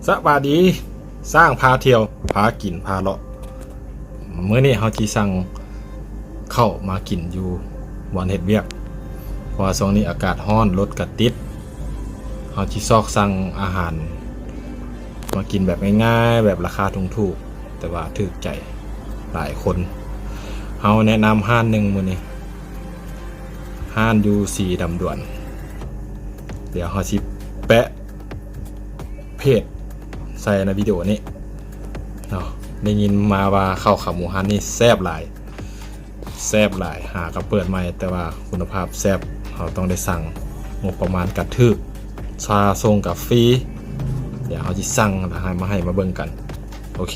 ສະບາຍດີ ຊ້າງພາທ່ຽວ ພາກິນພາເລາະ. ມື້ນີ້ເຮົາຊິສັ່ງເຂົ້າມາກິນຢູ່ບ່ອນເຮັດວຽກ ເພາະວ່າຊ່ວງນີ້ອາກາດຮ້ອນ ລົດກະຕິດ. ເຮົາຊິຊອກສັ່ງອາຫານມາກິນແບບງ່າຍໆ ແບບລາຄາຖືກໆ ແຕ່ວ່າຖືກໃຈຫຼາຍຄົນ. ເຮົາແນະນຳຮ້ານໜຶ່ງມື້ນີ້ ຮ້ານຢູ່ສີດຳດວນ. ດຽວເຮົາຊິແປະ ເພຈໃສ່ໃນວິດີໂອນີ້ເນາະ. ໄດ້ຍິນມາວ່າເຂົ້າຂາໝູຮ້ານນີ້ແຊບຫຼາຍ ແຊບຫຼາຍ. ຫາກໍເປີດໃໝ່ ແຕ່ວ່າຄຸນນະພາບແຊບ. ເຮົາຕ້ອງໄດ້ສັ່ງ ງົບປະມານກໍຖືກ ຄ່າສົ່ງກໍຟຣີ. ດຽວເຮົາຊິສັ່ງແລ້ວໃຫ້ມາ ໃຫ້ມາເບິ່ງກັນ. ໂອເຄ.